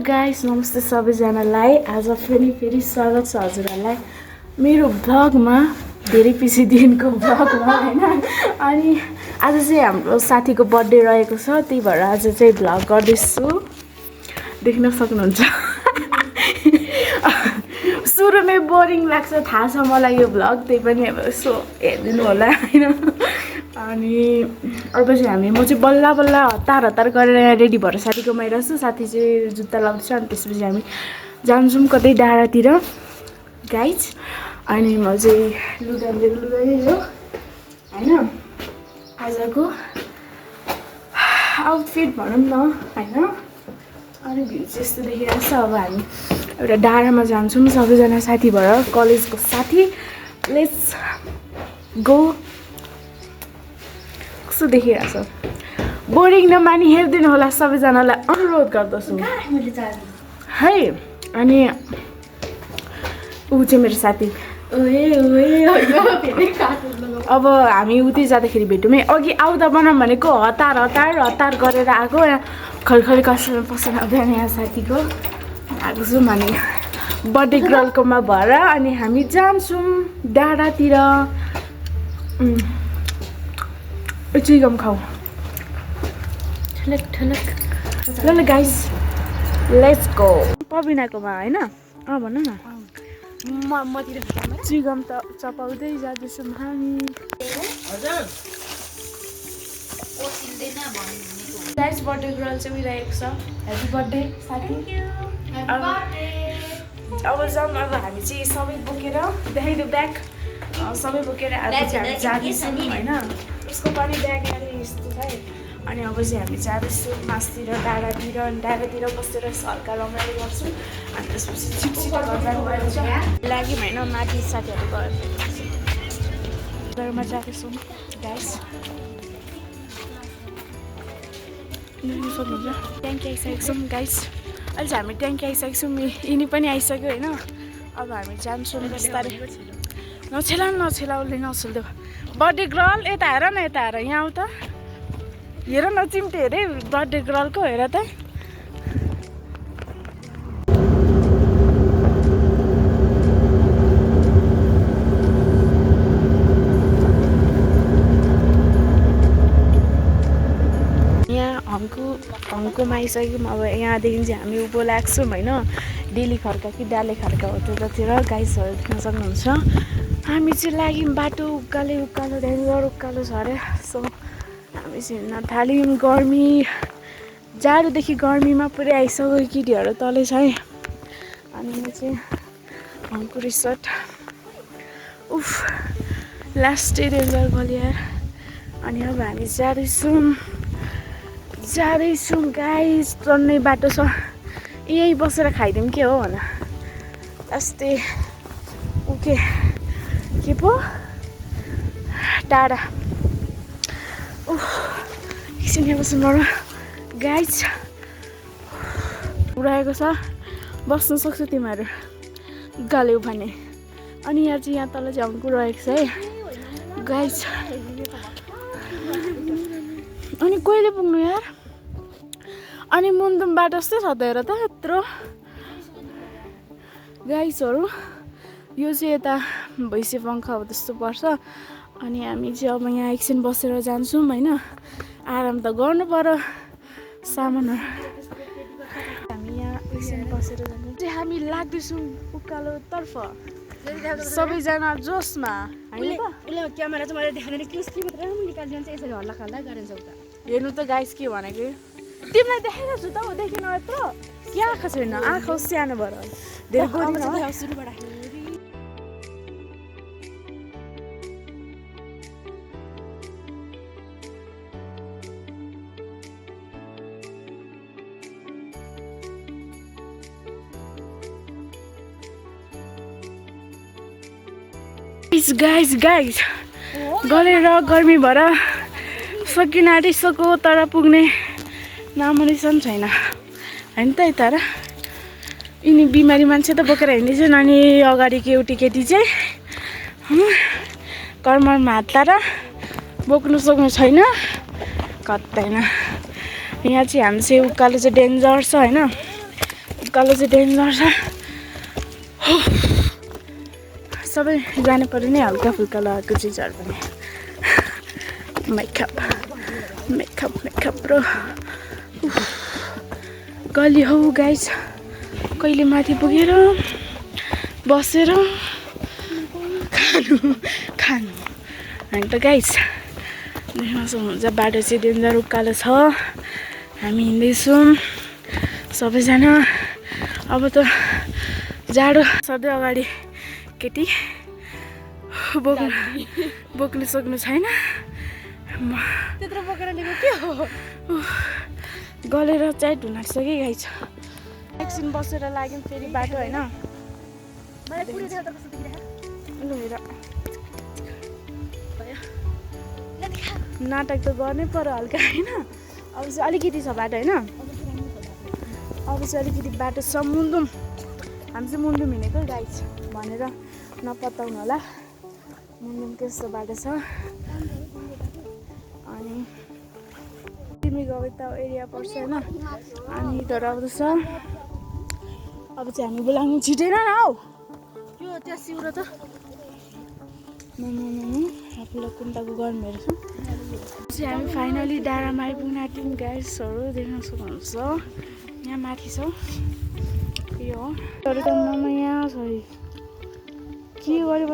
Guys नमस्ते सबैजनालाई आज फेरि स्वागत छ हजुरहरूलाई मेरो भ्लगमा धेरै पछि दिनको भ्लगमा हैन अनि आज चाहिँ हाम्रो साथीको बर्थडे रहेको छ त्यही भएर आज चाहिँ भ्लग गर्दैछु देख्न सक्नुहुन्छ सुरुमै बोरिङ लाग्छ थाहा छ मलाई यो भ्लग त्यही पनि अब यसो हेर्दिनु होला हैन अनि अब चाहिँ म चाहिँ बल्ल बल्ल हतार गरेर रेडी भएर साथीकोमा आइरहेछु साथी चाहिँ जुत्ता लाउँछ अनि त्यसपछि हामी जान्छौँ कतै डाँडातिर गाइज अनि म चाहिँ लुगा नै हो हैन आजको आउटफिट भनौँ न हैन अनि भ्यू चाहिँ यस्तो देखिरहेको छ अब हामी एउटा डाँडामा जान्छौँ सबैजना साथी भएर कलेजको साथी लेट्स गो कस्तो देखिरहेको छ बोरिङ नमानी हेरिदिनु होला सबैजनालाई अनुरोध गर्दछु है अनि ऊ चाहिँ मेरो साथी अब हामी उतै जाँदाखेरि भेटौँ है अघि आउँदा बनाऊँ भनेको हतार गरेर आएको खलखली कस्टमर पसन्द आउँदैन यहाँ साथीको आएको छौँ अनि बर्थडे गर्लकोमा भएर अनि हामी जान्छौँ डाँडातिर चिगम खाऊ ल गाइस लेट्स गो पबिनाकोमा हैन भन न मतिर चिगम त चपाउँदै जाँदैछौँ हामी गाइस बर्थडे गर्ल चाहिँ उइरहेको छ ह्याप्पी बर्थडे साथी अब जाउँ अब हामी चाहिँ सबै बोकेर देखाइदिउँ ब्याग सबै बोकेर आज चाहिँ हामी जाँदैछौँ होइन उसको पनि ब्याग यस्तो छ अनि अब चाहिँ हामी जाँदैछौँ मासतिर डाँडातिर अनि डाँडातिर बसेर हल्का रमाइलो गर्छौँ अनि त्यसपछि छिटो गर्छ लाग्यौँ होइन माथि साथीहरू गएर घरमा जाँदैछौँ गाइस सक्नुहुन्छ ट्याङ्की आइसकेको छौँ गाइस अहिले चाहिँ हामी ट्याङ्की आइसकेको छौँ यिनी पनि आइसक्यो होइन अब हामी जान्छौँ बिस्तारै नछेलाउले नछेल्देऊ बर्थडे गर्ल यता हेर न यता हेर यहाँ आऊ त हेर न चिम्टे हेरे बर्थडे गर्लको हेर त हङकोमा आइसक्यौँ अब यहाँदेखि चाहिँ हामी उँभो लाग्छौँ होइन डेली खर्का कि डाले खर्का हो त्यतातिर गाइसहरू देख्न सक्नुहुन्छ हामी चाहिँ लाग्यौँ बाटो उकालो डेन्जर उकालो छ अरे सो हामी चाहिँ हिँड्न थाल्यौँ गर्मी जाडोदेखि गर्मीमा पुरै आइसक्यो केटीहरू तलै छ है अनि म चाहिँ हङको रिसोर्ट उफ लास्टै डेन्जर गलिया अनि अब हामी जाँदैछौँ गाइस टन्नै बाटो छ यहीँ बसेर खाइदिउँ के हो भन यस्तै के पो टाढा एकछिन यहाँ बस्नु गाइस उडाएको छ बस्नु सक्छ तिमीहरू गाल्यौ भने अनि यहाँ चाहिँ यहाँ तल चाहिँ हङको रहेको छ है गाइस अनि कहिले पुग्नु यार अनि मुन्दुम बाटो जस्तै छ त हेर त यत्रो गाइसहरू यो चाहिँ यता भैँसे पङ्खा हो त्यस्तो पर्छ अनि हामी चाहिँ अब यहाँ एकछिन बसेर जान्छौँ होइन आराम त गर्नु पर्यो सामानहरू हामी यहाँ एकछिन बसेर जान्छौँ चाहिँ हामी लाग्दैछौँ उकालोतर्फ सबैजना जोसमा क्यामेरा चाहिँ मैले देखाएर निकालिदिन्छ यसरी हल्ला खाल्ला गरिन्छ उता हेर्नु त गाइस के भनेको तिमीलाई देखाइरहेको छु त देखिन यत्रो के आँखा छैन आँखा सानो भएर धेरै गोरी सुरुबाट गाइस गरेर गर्मी भएर सकिन आँटिसक्यो तर पुग्ने नामनिसन छैन होइन त यता र यिनी बिमारी मान्छे त बोकेर हिँड्दैछन् अनि अगाडिको एउटी केटी चाहिँ कमरमा हात लाएर बोक्नु सक्नु छैन कतैन यहाँ चाहिँ हामी चाहिँ उकालो चाहिँ डेन्जर छ होइन उकालो चाहिँ डेन्जर छ सबै जानु पर्यो नि हल्का फुल्का लगाएको चिजहरू पनि मेकअप मेकअप मेकअप ब्रो गली हौ गाइस कहिले माथि पुगेर बसेर खानु खानु हामी त गाइस देख्न सक्नुहुन्छ बाटो चाहिँ डेन्जर उकालो छ हामी हिँड्दैछौँ सबैजना अब त जाडो सधैँ अगाडि केटी बोक्नु सक्नु छैन त्यत्रो बोकेर ल्याएको के हो गलेर चाइट हुन आँटिसक्यो गाई छ एकछिन बसेर लाग्यौँ फेरि बाटो होइन मलाई पुरै देखाउ त कस्तो देखिरहेको लु हेर नाटक त गर्नै पर्यो हल्का होइन अब चाहिँ अलिकति छ बाटो होइन अब चाहिँ अलिकति बाटो छ मुन्दुम हामी चाहिँ मुन्दुम हिँडेको गाई छ भनेर नपत्ताउनु होला मुन्दुम त्यस्तो बाटो छ अनि तिमी गएको एरिया पर्छ होइन अनि तर आउँदैछ अब चाहिँ हामी बोलाउनु छिटेन न हौ यो त्यहाँ सिउरो त आफूलाई कुन्टाको गर्मीहरू छ चाहिँ हामी फाइनली डाँडामा आइपुग्न आँट्यौँ ग्यासहरू देख्न सक्नुहुन्छ यहाँ माथि छ यो हो यहाँ छ के गरेर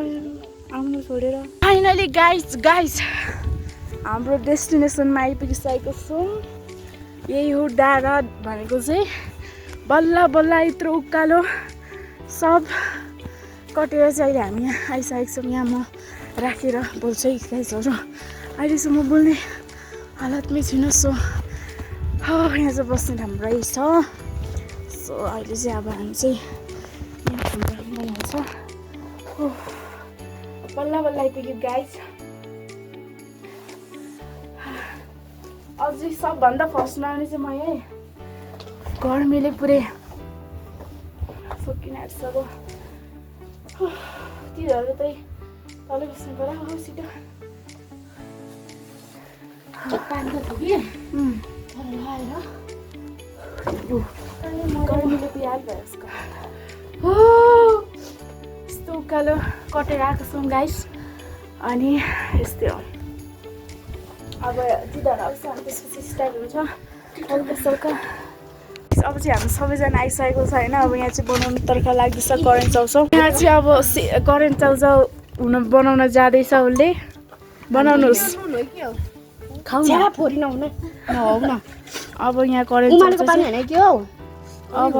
आउनु छोडेर फाइनली गाइस हाम्रो डेस्टिनेसनमा आइपुगिसकेको छौँ यही हो डाँडा भनेको चाहिँ बल्ल बल्ल यत्रो उकालो सब कटेर चाहिँ अहिले हामी यहाँ आइसकेको छौँ यहाँ म राखेर बोल्छु है गाइसहरू अहिलेसम्म बोल्ने हालतमै छुइनँ सो यहाँ चाहिँ बस्ने ठाउँ रहेछ सो अहिले चाहिँ अब हामी चाहिँ यहाँ बनाउँछ बल्ल बल्ल आइपुग्यो गाइस अझै सबभन्दा फर्स्टमा आउने चाहिँ म यही गर्मीले पुरै सोकिन आँटिसक्यो तिनीहरू चाहिँ तलै बस्नु पर्यो हो छिटो पानी त थियो कि गर्मीले पिहाल भयो यसको यस्तो उकालो कटेर आएको छौँ गाइस अनि यस्तै हो अब तिनीहरू आउँछ अनि त्यसपछि स्टार्ट हुन्छ हल्का सल्का अब चाहिँ हामी सबैजना आइसकेको छ होइन अब यहाँ चाहिँ बनाउनु तर्क लाग्दैछ करेन्ट चाउचाउ यहाँ चाहिँ अब करेन्ट चाउचाउ बनाउन जाँदैछ उसले बनाउनुहोस् चिया फोरी नहुने नहौ न अब यहाँ करेन्ट उमालेको पानी हैन के हो अब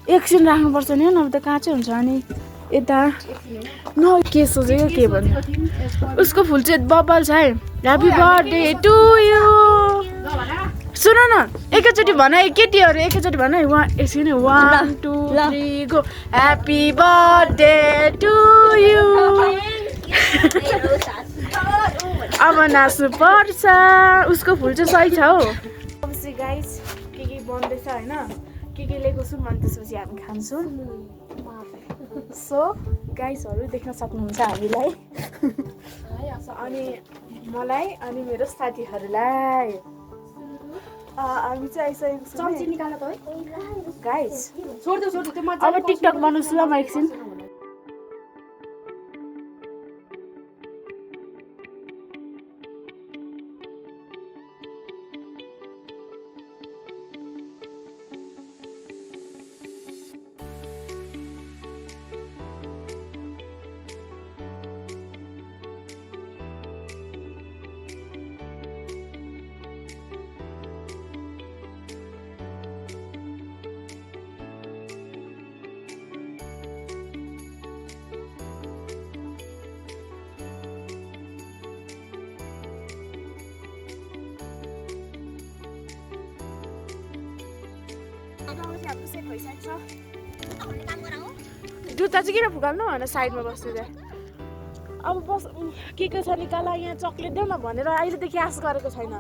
एकछिन राख्नुपर्छ नि नभए त काँचै हुन्छ अनि यता न के सोचेको के भन्नु उसको फुल चाहिँ बबल छ है ह्याप्पी बर्थडे टु यु सुन न एकैचोटि भन है केटीहरू एकैचोटि भन है एकछिन 1 2 3 go happy birthday to you अब नाच्नु पर्छ उसको फुल चाहिँ सही छ हौ अब चाहिँ गाइस के बन्दैछ होइन के लिएको छु अनि त्यसपछि हामी खान्छौँ सो गाइसहरू देख्न सक्नुहुन्छ हामीलाई अनि मलाई अनि मेरो साथीहरूलाई हामी चाहिँ आइसकेको छौँ गाइस अब टिकटक बनाउँछु ल म एकछिन जुत्ता चाहिँ किन फुकाल्नु भनेर साइडमा बस्नु त्यहाँ अब बस के छ निकाल यहाँ चक्लेट देऊ न भनेर अहिलेदेखि आश गरेको छैन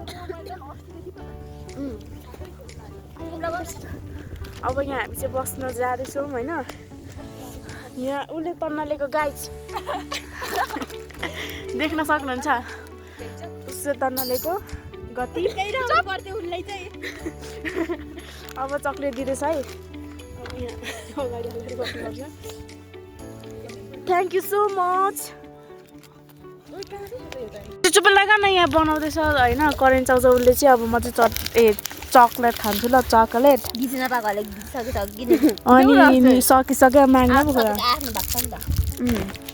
अब यहाँ हामी चाहिँ बस्न जाँदैछौँ होइन यहाँ उसले तन्नालेको गाइस देख्न सक्नुहुन्छ उसले तन्नालेको गति अब चक्लेट दिँदैछ है थ्याङ्क यू सो मच। चुप लगा न, यहाँ बनाउँदैछ होइन करेन्ट चाउचाउले चाहिँ। अब म चाहिँ चक्लेट खान्छु ल, चकलेट। अनि सकिसक्यो माग्नु पो कुरा।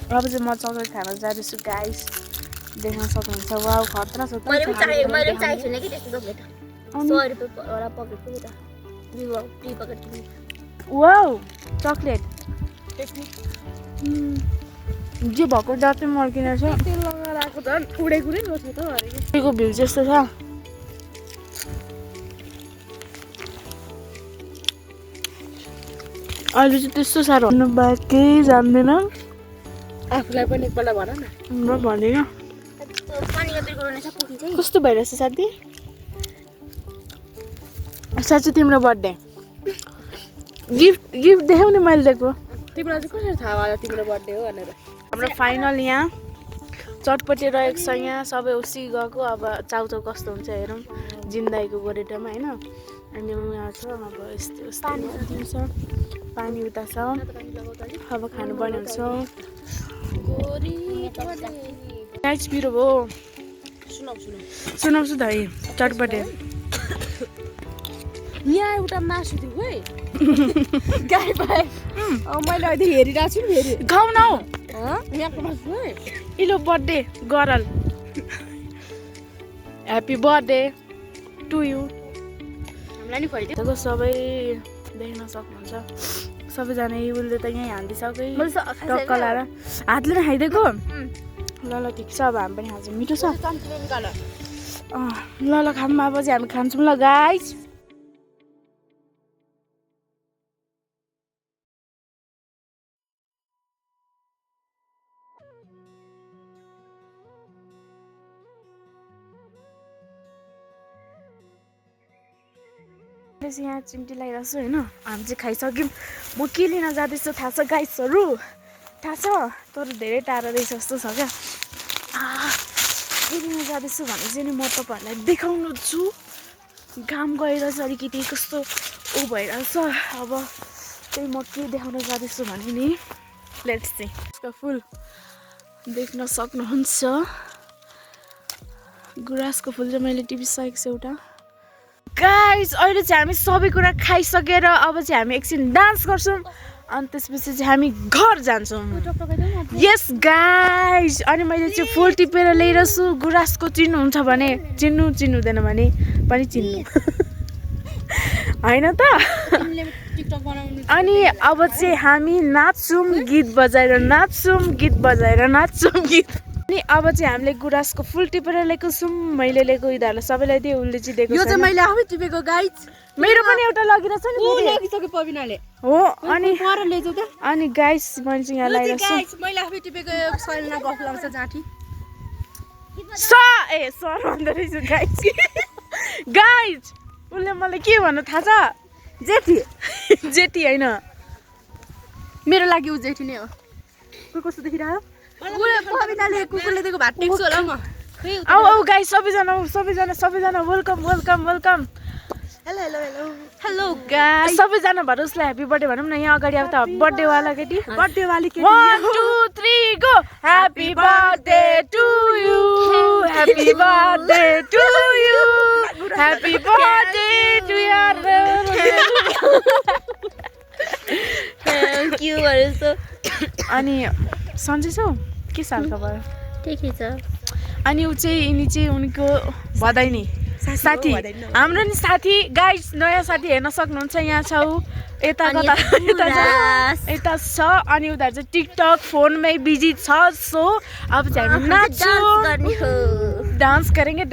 अब चाहिँ म चकलेट खान जाँदैछु गाइस, देख्न सक्नुहुन्छ। वाउ खतरा छ वाउ चकलेट जे भएको जति मर्किने छ। तेल लगाएर आएको झन् उडेको नै छ त अरे। को भ्यू जस्तो छ। अहिले चाहिँ त्यस्तो साह्रो हुनु बाँकी जान्दैन। आफूलाई पनि एकपल्ट भन न। म भन्दिनँ कस्तो भइरहेछ साथी। साँच्चै तिम्रो बर्थडे गिफ्ट देखाउ नि मैले दिएको। तिमीलाई चाहिँ कसरी थाहा भयो तिम्रो बर्थडे हो भनेर? हाम्रो फाइनल यहाँ चटपटी रहेको छ। यहाँ सबै उसी गएको। अब चाउचाउ कस्तो हुन्छ हेरौँ जिन्दाईको गोरेटोमा होइन। अनि यहाँ छ अब यस्तो छ, पानी उता छ। अब खानु बनाउँछौँ। म्याच पिरो हो सुनाउँछु त है चटपटे। यहाँ एउटा मासु थियो है गाई भाइ। मैले अहिले हेरिरहेको छु नि फेरि। खाऊ न हौ यहाँको मासु है। इलो बर्थडे गरल। Happy birthday to you. हामीलाई नि खुवाइदियो। सबै देख्न सक्नुहुन्छ। सबैजना उसले त यहीँ हालिदिइसक्यो टक्क लाएर हातले नै खाइदिएको। ल ल ठिक छ। अब हामी पनि खान्छौँ। मिठो छ। ल ल खाऊँ। अब चाहिँ हामी खान्छौँ ल गाइस। यहाँ चिम्टी लगाइरहेको छु होइन। हामी चाहिँ खाइसक्यौँ। म के लिन जाँदैछु थाहा छ गाइसहरू? थाहा छ तर धेरै टाढा रहेछ जस्तो छ क्या। के लिन जाँदैछु भने चाहिँ नि म तपाईँहरूलाई देखाउनु छु। घाम गइरहेछ अलिकति कस्तो ऊ भइरहेछ। अब त्यही म के देखाउन जाँदैछु भने नि लेट्स सी। यसको फुल देख्न सक्नुहुन्छ। गुराँसको फुल चाहिँ मैले टिपिसकेको छु एउटा। गाइस अहिले चाहिँ हामी सबै कुरा खाइसकेर अब चाहिँ हामी एकछिन डान्स गर्छौँ। अनि त्यसपछि चाहिँ हामी घर जान्छौँ। यस गाइस। अनि मैले चाहिँ फुल टिपेर ल्याइरहेछु। गुराँसको चिन्नुहुन्छ भने चिन्नुहुँदैन भने पनि चिन्नु होइन त। अनि अब चाहिँ हामी नाच्छौँ गीत बजाएर गीत। अनि अब चाहिँ हामीले गुराँसको फुल टिपेर ल्याएको छौँ। मैले ल्याएको यिनीहरूलाई सबैलाई दिएँ। उसले चाहिँ दिएको यो चाहिँ मैले आफै टिपेको गाइस। मेरो पनि एउटा लगिरहेछ नि लगिसक्यो पविनाले हो। अनि पर ल्याइजौ त। अनि गाइस मैले चाहिँ यहाँ लगाइरहेको छु। गाइस मैले आफै टिपेको शैलना गफ लाउँछ जाँठी। सर भन्दो रहेछ गाइस। गाइस उसले मलाई के भन्नु थाहा छ? जेठी होइन मेरो लागि उ जेठी नै हो। कस्तो देखिरह्यो? पविनाले कुकुरले दिएको भात टेक्छु होला म। आऊ गाइस सबैजना वेलकम। Hello guys. सबैजना भएर उसलाई ह्याप्पी बर्थडे भनौँ न। यहाँ अगाडि अब त बर्थडेवाला केटी। 1 2 3 go. Happy birthday to you. Happy birthday to you. Happy birthday to यार। थ्याङ्क यू भनेछु। अनि सन्चै छौ? के साल खबर? ठिकै छ। अनि ऊ चाहिँ यिनी चाहिँ उनीको बधाई नि साथी हाम्रो नि साथी गाइस। नयाँ साथी हेर्न सक्नुहुन्छ। यहाँ छ ऊ यता यता छ। अनि उनीहरू चाहिँ टिकटक फोनमै बिजी छ। सो अब चाहिँ हामी नाच्छौँ। डान्स करेंगे